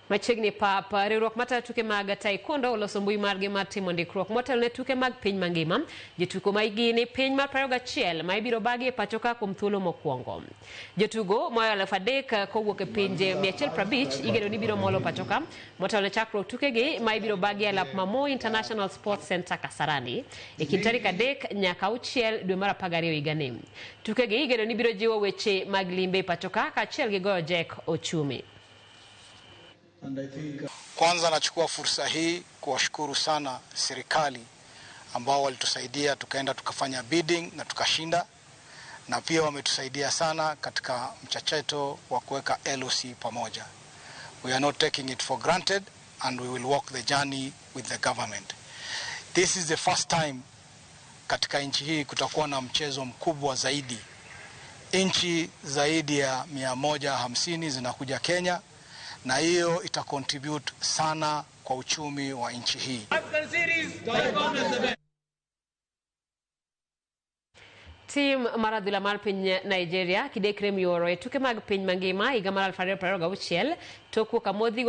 Machiegni pap, riwruok matayo tuke mag taekwondo oloso mbui margi mar timo ndikruok motelo ne tuke mag piny mangima. Jotugo ma higni piny mar 21 ma ibiro bagi e pacho ka kuom thuolo mokwongo. Jotugo moa 3,000 kowuok e pinje 150 igeno ni biro molo pacho ka motelo ne chakruok tukegi ma ibiro bagi e lap ma Moi International Sports Centre Kasarani e kind tarik 3 nyaka 6 dwe mar 12 higani. Tukegi igeno ni biro jiwo weche mag limbe e pacho ka kaachiel gi goyo jek ochumi. Kwanza nachukua fursa hii kuwashukuru sana serikali ambao walitusaidia tukaenda tukafanya bidding na tukashinda, na pia wametusaidia sana katika mchacheto wa kuweka LOC pamoja. We are not taking it for granted and we will walk the journey with the government. This is the first time katika nchi hii kutakuwa na mchezo mkubwa zaidi. Nchi zaidi ya 150 zinakuja Kenya, na hiyo ita contribute sana kwa uchumi wa nchi hii. Tim mar adhula mar piny Nigeria kidekre mioro e tuke mag piny mangima higa mar 2026 tok wuok amodhi.